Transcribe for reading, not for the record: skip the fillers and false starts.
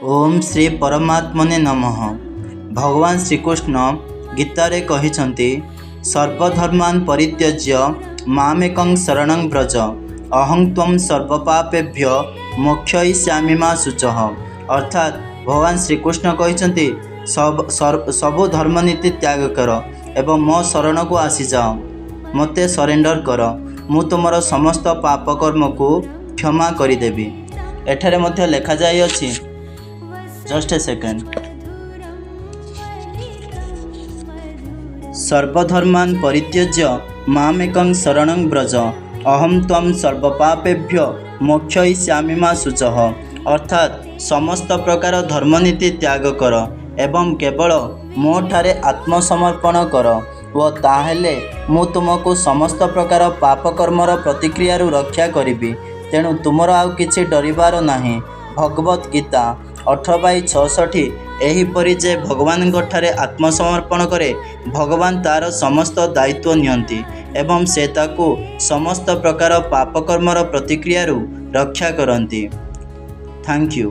ଓମ୍ ଶ୍ରୀ ପରମାତ୍ମନେ ନମଃ। ଭଗବାନ ଶ୍ରୀକୃଷ୍ଣ ଗୀତାରେ କହିଛନ୍ତି, ସର୍ବଧର୍ମାନ ପରିତ୍ୟଜ୍ୟ ମାମେକଂ ଶରଣଂ ବ୍ରଜ, ଅହଂ ତ୍ୱଂ ସର୍ବପାପେଭ୍ୟ ମୋକ୍ଷୟିଷ୍ୟାମି ମା ଶୁଚଃ। ଅର୍ଥାତ୍ ଭଗବାନ ଶ୍ରୀକୃଷ୍ଣ କହିଛନ୍ତି, ସବୁ ଧର୍ମନୀତି ତ୍ୟାଗ କର ଏବଂ ମୋ ଶରଣକୁ ଆସିଯାଅ, ମୋତେ ସରେଣ୍ଡର କର, ମୁଁ ତୁମର ସମସ୍ତ ପାପ କର୍ମକୁ କ୍ଷମା କରିଦେବି। ଏଠାରେ ମଧ୍ୟ ଲେଖାଯାଇଅଛି, ଜଷ୍ଟ ଏ ସେକେଣ୍ଡ, ସର୍ବଧର୍ମାନ ପରିତ୍ୟଜ୍ୟ ମାମେକଂ ଶରଣଂ ବ୍ରଜ, ଅହଂ ତ୍ୱଂ ସର୍ବପାପେଭ୍ୟ ମୋକ୍ଷୟିଷ୍ୟାମି ମା ଶୁଚଃ। ଅର୍ଥାତ୍ ସମସ୍ତ ପ୍ରକାର ଧର୍ମନୀତି ତ୍ୟାଗ କର ଏବଂ କେବଳ ମୋ ଠାରେ ଆତ୍ମସମର୍ପଣ କର ଓ ତାହେଲେ ମୁଁ ତୁମକୁ ସମସ୍ତ ପ୍ରକାର ପାପ କର୍ମର ପ୍ରତିକ୍ରିୟାରୁ ରକ୍ଷା କରିବି। ତେଣୁ ତୁମର ଆଉ କିଛି ଡରିବାର ନାହିଁ। ଭଗବତ ଗୀତା 18/66। ଏହିପରି ଯେ ଭଗବାନଙ୍କ ଠାରେ ଆତ୍ମସମର୍ପଣ କରେ, ଭଗବାନ ତାର ସମସ୍ତ ଦାୟିତ୍ୱ ନିଅନ୍ତି ଏବଂ ସେ ତାକୁ ସମସ୍ତ ପ୍ରକାର ପାପ କର୍ମର ପ୍ରତିକ୍ରିୟାରୁ ରକ୍ଷା କରନ୍ତି। Thank you.